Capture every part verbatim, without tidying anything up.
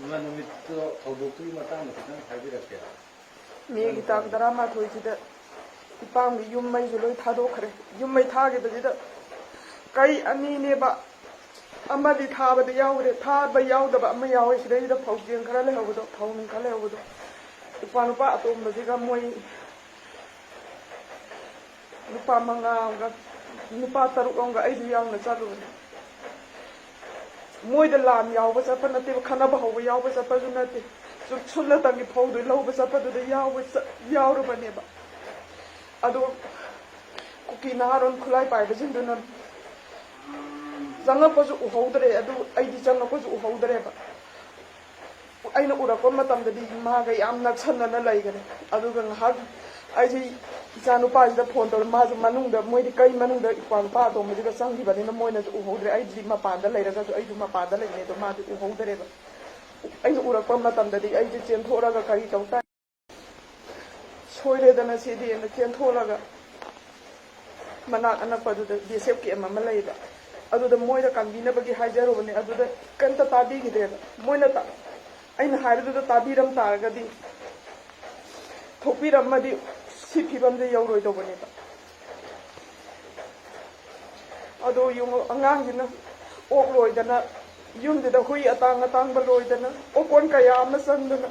ꯏꯃꯥ, ꯅꯨꯃꯤꯠꯇꯣ ꯊꯧꯗꯣꯛꯇꯨꯒꯤ ꯃꯇꯥꯡꯗ ꯈꯤꯇꯪ ꯍꯥꯏꯕꯤꯔꯛꯀꯦ꯫ ꯃꯦꯒꯤ ꯇꯥꯡ ꯇꯔꯥꯃꯥꯊꯣꯏꯁꯤꯗ ꯏꯄꯥꯝꯒꯤ ꯌꯨꯝ ꯃꯩꯁꯨ ꯂꯣꯏ ꯊꯥꯗꯣꯛꯈ꯭ꯔꯦ꯫ ꯌꯨꯝ ꯃꯩ ꯊꯥꯈꯤꯕꯁꯤꯗ ꯀꯩ ꯑꯅꯤꯅꯦꯕ, ꯑꯃꯗꯤ ꯊꯥꯕꯗ ꯌꯥꯎꯈ꯭ꯔꯦ, ꯊꯥꯕ ꯌꯥꯎꯗꯕ ꯑꯃ ꯌꯥꯎꯋꯦ꯫ ꯁꯤꯗꯩꯁꯤꯗ ꯐꯧ ꯆꯦꯡ ꯈꯔ ꯂꯩꯍꯧꯕꯗꯣ, ꯐꯧ ꯅꯨꯡ ꯈꯔ ꯂꯩꯍꯧꯕꯗꯣ, ꯏꯄ꯭ꯋꯥ ꯅꯨꯄꯥ ꯑꯇꯣꯝꯕꯁꯤꯒ ꯃꯣꯏ ꯅꯨꯄꯥ ꯃꯉꯥ ꯑꯃꯒ, ꯅꯨꯄꯥ ꯇꯔꯨꯛ ꯑꯃꯒ ꯑꯩꯁꯨ ꯌꯥꯎꯅ ꯆꯠꯂꯨꯕꯅꯦ꯫ ꯃꯣꯏꯗ ꯂꯥꯟ ꯌꯥꯎꯕ ꯆꯠꯄ ꯅꯠꯇꯦꯕ, ꯈꯠꯅꯕ ꯍꯧꯕ ꯌꯥꯎꯕ ꯆꯠꯄꯁꯨ ꯅꯠꯇꯦ꯫ ꯁꯨꯝ ꯁꯨꯞꯅꯇꯪꯒꯤ ꯐꯧꯗꯨ ꯂꯧꯕ ꯆꯠꯄꯗꯨꯗ ꯌꯥꯎꯕ ꯆꯠ- ꯌꯥꯎꯔꯨꯕꯅꯦꯕ꯫ ꯑꯗꯣ ꯀꯨꯀꯤ ꯅꯍꯥꯔꯣꯟ ꯈꯨꯠꯂꯥꯏ ꯄꯥꯏꯕꯁꯤꯡꯗꯨꯅ ꯆꯪꯉꯛꯄꯁꯨ ꯎꯍꯧꯗ꯭ꯔꯦ꯫ ꯑꯗꯨ ꯑꯩꯗꯤ ꯆꯪꯉꯛꯄꯁꯨ ꯎꯍꯧꯗ꯭ꯔꯦꯕ꯫ ꯑꯩꯅ ꯎꯔꯛꯄ ꯃꯇꯝꯗꯗꯤ ꯃꯥꯒ ꯌꯥꯝ ꯅꯛꯁꯟꯅꯅ ꯂꯩꯒꯅꯤ꯫ ꯑꯗꯨꯒ ꯉꯥꯏꯍꯥꯛ ꯑꯩꯁꯤ ꯏꯆꯥ ꯅꯨꯄꯥꯁꯤꯗ ꯐꯣꯟ ꯇꯧꯔꯦ꯫ ꯃꯥꯁꯨ ꯃꯅꯨꯡꯗ, ꯃꯣꯏꯗꯤ ꯀꯩ ꯃꯅꯨꯡꯗ ꯏꯄ꯭ꯋꯥ ꯅꯨꯄꯥ ꯑꯇꯣꯝꯕꯗꯨꯒ ꯆꯪꯈꯤꯕꯅꯤꯅ ꯃꯣꯏꯅꯁꯨ ꯎꯍꯧꯗ꯭ꯔꯦ꯫ ꯑꯩꯗꯤ ꯃꯄꯥꯟꯗ ꯂꯩꯔꯒꯁꯨ, ꯑꯩꯁꯨ ꯃꯄꯥꯟꯗ ꯂꯩꯕꯅꯦ, ꯑꯗꯣ ꯃꯥꯗꯤ ꯎꯍꯧꯗ꯭ꯔꯦꯕ꯫ ꯑꯩꯅ ꯎꯔꯛꯄ ꯃꯇꯝꯗꯗꯤ ꯑꯩꯁꯦ ꯆꯦꯟꯊꯣꯛꯑꯒ ꯀꯔꯤ ꯇꯧ ꯇꯥꯏ, ꯁꯣꯏꯔꯦꯗꯅ ꯁꯤꯗꯤꯅ ꯆꯦꯟꯊꯣꯛꯂꯒ ꯃꯅꯥꯛ ꯑꯅꯛꯄꯗꯨꯗ ꯕꯤ ꯑꯦꯁ ꯑꯦꯐ ꯀꯦꯝ ꯑꯃ ꯂꯩꯕ, ꯑꯗꯨꯗ ꯃꯣꯏꯗ ꯀꯟꯕꯤꯅꯕꯒꯤ ꯍꯥꯏꯖꯔꯨꯕꯅꯦ꯫ ꯑꯗꯨꯗ ꯀꯩꯝꯇ ꯇꯥꯕꯤꯈꯤꯗ꯭ꯔꯦꯕ꯫ ꯃꯣꯏꯅ ꯇꯥ- ꯑꯩꯅ ꯍꯥꯏꯕꯗꯨꯗ ꯇꯥꯕꯤꯔꯝ ꯇꯥꯔꯒꯗꯤ, ꯊꯣꯛꯄꯤꯔꯝꯃꯗꯤ ꯁꯤ ꯐꯤꯕꯝꯗ ꯌꯧꯔꯣꯏꯗꯧꯕꯅꯦꯕ꯫ ꯑꯗꯣ ꯌꯦꯡꯉꯣ, ꯑꯉꯥꯡꯁꯤꯅ ꯑꯣꯛ ꯂꯣꯏꯗꯅ, ꯌꯨꯝꯁꯤꯗ ꯍꯨꯏ ꯑꯇꯥꯡ ꯑꯇꯥꯡꯕ ꯂꯣꯏꯗꯅ, ꯑꯣꯀꯣꯟ ꯀꯌꯥ ꯑꯃ ꯆꯪꯗꯅ,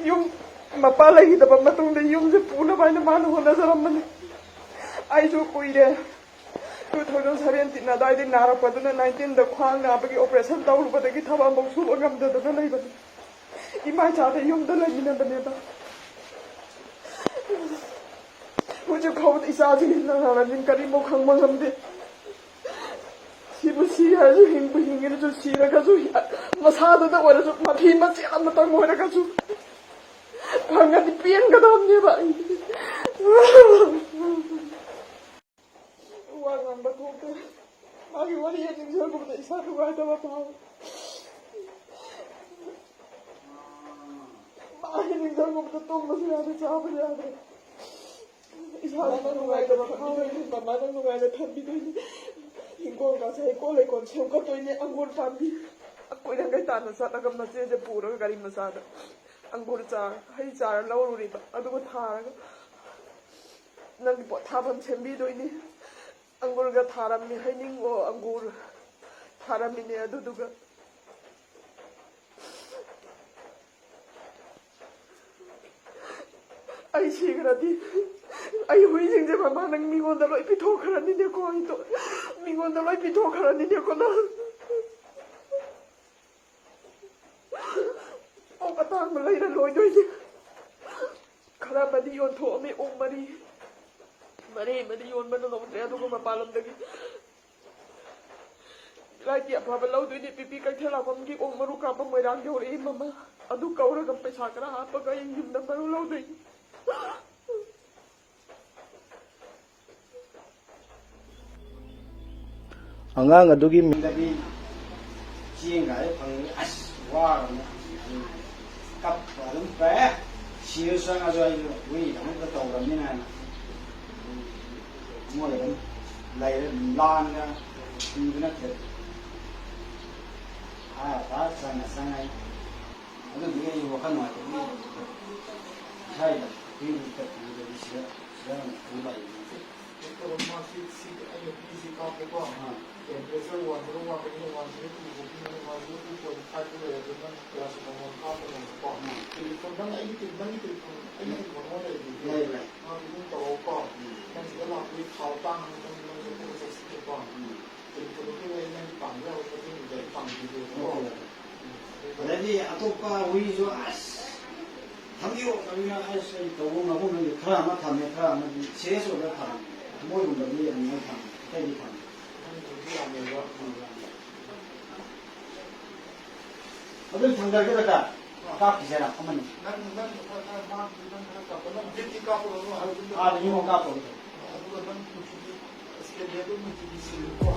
ꯌꯨꯝ ꯃꯄꯥ ꯂꯩꯈꯤꯗꯕ ꯃꯇꯨꯡꯗ ꯌꯨꯝꯁꯦ ꯄꯨꯅꯕ ꯍꯥꯏꯅ ꯃꯥꯅ ꯍꯣꯠꯅꯖꯔꯝꯕꯅꯤ꯫ ꯑꯩꯁꯨ ꯀꯨꯏꯔꯦ, ꯇꯨ ꯊꯥꯎꯖꯟ ꯁꯚꯦꯟꯇꯤꯟ ꯑꯗꯨꯋꯥꯏꯗꯒꯤ ꯅꯥꯔꯛꯄꯗꯨꯅ ꯅꯥꯏꯟꯇꯤꯟꯗ ꯈ꯭ꯋꯥꯡ ꯅꯥꯕꯒꯤ ꯑꯣꯄꯔꯦꯁꯟ ꯇꯧꯔꯨꯕꯗꯒꯤ ꯊꯕꯛ ꯑꯃꯐꯥꯎ ꯁꯨꯕ ꯉꯝꯗꯗꯅ ꯂꯩꯕꯅꯤ꯫ ꯏꯃꯥ ꯏꯆꯥꯗ ꯌꯨꯝꯗ ꯂꯩꯃꯤꯟꯅꯕꯅꯦꯕ꯫ ꯍꯧꯖꯤꯛ ꯐꯥꯎꯕꯗ ꯏꯆꯥꯁꯤꯡꯁꯤ ꯅꯥꯔꯕꯅꯤꯅ ꯀꯔꯤꯃꯨꯛ ꯈꯪꯕ ꯉꯝꯗꯦ꯫ ꯁꯤꯕꯨ ꯁꯤ ꯍꯥꯏꯔꯁꯨ, ꯍꯤꯡꯕꯨ ꯍꯤꯡꯉꯦꯅꯁꯨ, ꯁꯤꯔꯒꯁꯨ ꯃꯁꯥꯗꯨꯗ ꯑꯣꯏꯔꯁꯨ ꯃꯐꯤ ꯃꯆꯦꯠ ꯑꯃꯇꯪ ꯑꯣꯏꯔꯒꯁꯨ ꯐꯪꯉꯗꯤ ꯄꯦꯟꯒꯗꯕꯅꯦꯕ꯫ ꯑꯩ ꯋꯥ ꯉꯥꯡꯕ ꯊꯣꯛꯇꯦ꯫ ꯃꯥꯒꯤ ꯋꯥꯔꯤ ꯍꯦꯛ ꯅꯤꯡꯁꯤꯡꯉꯛꯄꯗ ꯏꯁꯥ ꯅꯨꯡꯉꯥꯏꯇꯕ ꯐꯥꯎꯏ꯫ ꯃꯥꯒꯤ ꯅꯤꯡꯁꯤꯡꯉꯛꯄꯗ ꯇꯨꯝꯕꯁꯨ ꯌꯥꯗꯦ, ꯆꯥꯕꯁꯨ ꯌꯥꯗꯦ꯫ ꯏꯁꯥ ꯅꯨꯡꯉꯥꯏꯇꯕ ꯐꯥꯎꯏ꯫ ꯃꯃꯥꯅ ꯅꯨꯡꯉꯥꯏꯅ ꯊꯝꯕꯤꯗꯣꯏꯅꯤ꯫ ꯍꯤꯡꯒꯣꯜ ꯀꯥꯁꯦ ꯍꯩꯀꯣꯜ ꯂꯩꯀꯣꯜ ꯁꯦꯝꯒꯠꯇꯣꯏꯅꯤ꯫ ꯑꯪꯒꯨꯔ ꯄꯥꯝꯕꯤ ꯀꯨꯏꯔꯪꯈꯩ ꯇꯥꯟꯅ ꯆꯠꯂꯒ ꯃꯆꯦꯁꯦ ꯄꯨꯔꯒ ꯒꯥꯔꯤ ꯃꯆꯥꯗ ꯑꯪꯒꯨꯔ ꯆꯥꯔ, ꯍꯩ ꯆꯥꯔ ꯂꯧꯔꯨꯔꯤꯕ, ꯑꯗꯨꯒ ꯊꯥꯔꯒ "ꯅꯪꯒꯤ ꯄꯣꯠ ꯊꯥꯐꯝ ꯁꯦꯝꯕꯤꯗꯣꯏꯅꯤ, ꯑꯪꯒꯨꯔꯒ ꯊꯥꯔꯝꯃꯤ, ꯍꯩꯅꯤꯡ ꯑꯣ ꯑꯪꯒꯨꯔ ꯊꯥꯔꯝꯃꯤꯅꯦ꯫ ꯑꯗꯨꯗꯨꯒ ꯑꯩ ꯁꯤꯈ꯭ꯔꯗꯤ ꯑꯩ ꯍꯨꯏꯁꯤꯡꯁꯦ ꯃꯃꯥ ꯅꯪ ꯃꯤꯉꯣꯟꯗ ꯂꯣꯏ ꯄꯤꯊꯣꯛꯈ꯭ꯔꯅꯤꯅꯦꯀꯣ, ꯑꯩꯗꯣ ꯃꯤꯉꯣꯟꯗ ꯂꯣꯏ ꯄꯤꯊꯣꯛꯈ꯭ꯔꯅꯤꯅꯦꯀꯣ ꯅꯪ꯫ ꯑꯣꯛ ꯑꯇꯥꯡꯕ ꯂꯩꯔ ꯂꯣꯏꯗꯣꯏꯅꯦ꯫ ꯈꯔ ꯑꯃꯗꯤ ꯌꯣꯟꯊꯣꯛꯑꯝꯃꯤ, ꯑꯣꯛ ꯃꯔꯤ, ꯃꯔꯤ ꯑꯃꯗꯤ ꯌꯣꯟꯕꯅ ꯉꯝꯗ꯭ꯔꯦ꯫ ꯑꯗꯨꯒ ꯃꯄꯥꯟ ꯂꯝꯗꯒꯤ ꯂꯥꯏꯇꯤ ꯑꯐꯕ ꯂꯧꯗꯣꯏꯅꯤ꯫ ꯄꯤꯄꯤ ꯀꯩꯊꯦꯜ ꯂꯥꯛꯐꯝꯒꯤ ꯑꯣꯛ ꯃꯔꯨ ꯀꯥꯞꯄ ꯃꯣꯏꯔꯥꯡ ꯌꯧꯔꯛꯏ ꯃꯃꯥ꯫ ꯑꯗꯨ ꯀꯧꯔꯒ ꯄꯩꯁꯥ ꯈꯔ ꯍꯥꯞꯄꯒ ꯑꯩ ꯌꯨꯝꯗ ꯃꯔꯨ ꯂꯧꯗꯣꯏꯅꯤ꯫ ꯑꯉꯥꯡ ꯑꯗꯨꯒꯤ ꯃꯤꯡꯗꯗꯤ ꯆꯦꯡꯒ ꯍꯦꯛ ꯐꯪꯉꯤ꯫ ꯑꯁ, ꯋꯥꯔꯕꯅꯦ꯫ ꯀꯞꯄ ꯑꯗꯨꯝ ꯀꯞꯄꯦ꯫ ꯁꯤꯔꯁꯨ ꯆꯪꯉꯁꯨ ꯑꯩꯁꯨ ꯍꯨꯏꯗꯃꯛꯇ ꯇꯧꯔꯕꯅꯤꯅ ꯍꯥꯏꯅ꯫ ꯃꯣꯏ ꯑꯗꯨꯝ ꯂꯩꯔꯦ, ꯂꯥꯟꯒ ꯊꯤꯡꯕ ꯅꯠꯇꯦ꯫ ꯑꯥ, ꯑꯥ, ꯆꯪꯉ ꯆꯪꯉ ꯑꯩ ꯑꯗꯨꯗꯨꯒꯤ ꯑꯩ ꯋꯥꯈꯜ ꯅꯨꯡꯉꯥꯏꯇꯕꯒꯤ ꯁ꯭ꯋꯥꯏꯗ ꯍꯨꯏꯗꯨ ꯆꯠꯈꯤꯕꯗꯒꯤ ꯁꯤꯗ, ꯁꯤꯗ ꯑꯣꯏꯅ ꯄꯨ ꯂꯥꯛꯏꯅꯤ꯫ ꯗꯣꯛꯇꯔ ꯃꯥꯁꯤ ꯁꯤ ꯑꯩꯅ ꯄꯤꯁꯤ ꯀꯥꯞꯄꯦꯀꯣ꯫ ꯑꯥ꯫ ꯇꯦꯝꯄꯔꯦꯆꯔ ꯋꯥꯟ ꯖꯤꯔꯣ ꯋꯥꯟ ꯀꯩꯅꯣ ꯋꯥꯟ ꯖꯤꯔꯣ ꯇꯨ ꯐꯥꯎ ꯄꯤꯕꯅꯦ, ꯋꯥꯟ ꯖꯤꯔꯣ ꯇꯨ ꯄꯣꯏꯟ ꯐꯥꯏꯚꯇ ꯂꯩꯔꯗꯤ ꯅꯪ ꯄꯦꯔꯥꯁꯤꯇꯥꯃꯣꯜ ꯀꯥꯞꯄ ꯉꯝꯃꯦꯀꯣ꯫ ꯎꯝ꯫ ꯇꯦꯂꯤꯐꯣꯟ ꯅꯪ ꯑꯩꯒꯤ ꯇꯦ-, ꯅꯪꯒꯤ ꯇꯦꯂꯤꯐꯣꯟ, ꯑꯩꯒꯤ ꯎꯝ꯫ ꯇꯦꯂꯤꯐꯣꯟ ꯑꯃ ꯂꯩꯔꯤꯗꯨꯗꯤ꯫ ꯂꯩ, ꯂꯩ꯫ ꯅꯪ ꯑꯗꯨꯝ ꯇꯧꯔꯛꯎꯀꯣ꯫ ꯎꯝ꯫ ꯅꯪ ꯁꯤꯗ ꯂꯥꯛꯄꯒꯤ ꯊꯥꯎ ꯇꯥꯡꯅ ꯅꯪ, ꯅꯪ ꯆꯠꯊꯣꯛ ꯆꯠꯁꯤꯟꯗꯀꯣ꯫ ꯎꯝ꯫ ꯇꯦꯂꯤꯐꯣꯟꯗꯨꯒꯤ ꯑꯩ ꯅꯪ ꯄꯥꯝꯕ ꯌꯥꯕ ꯃꯇꯦꯡꯗꯨꯗꯤ ꯑꯩ ꯄꯥꯡꯕꯤꯒꯦꯕꯀꯣ꯫ ꯍꯣꯏ, ꯍꯣꯏ꯫ ꯎꯝ꯫ ꯑꯗꯩꯗꯤ ꯑꯇꯣꯞꯄ ꯍꯨꯏꯁꯨ ꯑꯁ ꯊꯝꯕꯤꯌꯣ, ꯊꯝꯕꯤꯌꯣ꯫ ꯑꯁ, ꯑꯩ ꯇꯧꯕ ꯉꯝꯕ ꯉꯝꯗꯦ꯫ ꯈꯔ ꯑꯃ ꯊꯝꯃꯦ, ꯈꯔ ꯑꯃꯗꯤ ꯁꯤꯔꯤꯌꯁ ꯑꯣꯏꯕ ꯊꯝꯃꯦ꯫ ꯊꯃꯣꯏꯒꯨꯝꯕꯗꯤ ꯑꯗꯨꯃꯥꯏꯅ ꯊꯝꯃꯦ, ꯑꯇꯩꯗꯤ ꯊꯝꯃꯦ꯫ ꯅꯪꯒꯤꯗꯤ ꯌꯥꯝꯃꯦꯕ꯫ ꯎꯝ, ꯌꯥꯝꯃꯦ꯫ ꯑꯗꯨ ꯊꯝꯖꯔꯒꯦ ꯗꯥꯛꯇꯔ꯫ ꯀꯥꯞꯈꯤꯁꯦꯔꯥ ꯑꯃꯅꯤ? ꯅꯪ, ꯅꯪ ꯈꯔ, ꯈꯔ ꯃꯥꯡꯈꯤ, ꯅꯪ ꯈꯔ ꯀꯥꯞꯄꯣ꯫ ꯅꯪ ꯗ꯭ꯔꯤꯞꯇꯤ ꯀꯥꯞꯄꯨꯔꯅꯨ, ꯍꯥꯏꯕꯗꯤ ꯑꯥꯗ ꯌꯨꯝ ꯀꯥꯞꯄꯨꯔꯒꯦ꯫ ꯑꯗꯨꯒ ꯅꯪ ꯀꯨꯊꯤꯗꯤ ꯁ꯭ꯀꯦꯟꯗꯦꯜꯗꯣ ꯅꯨꯡꯇꯤꯒꯤ ꯁꯤꯜꯂꯨꯀꯣ꯫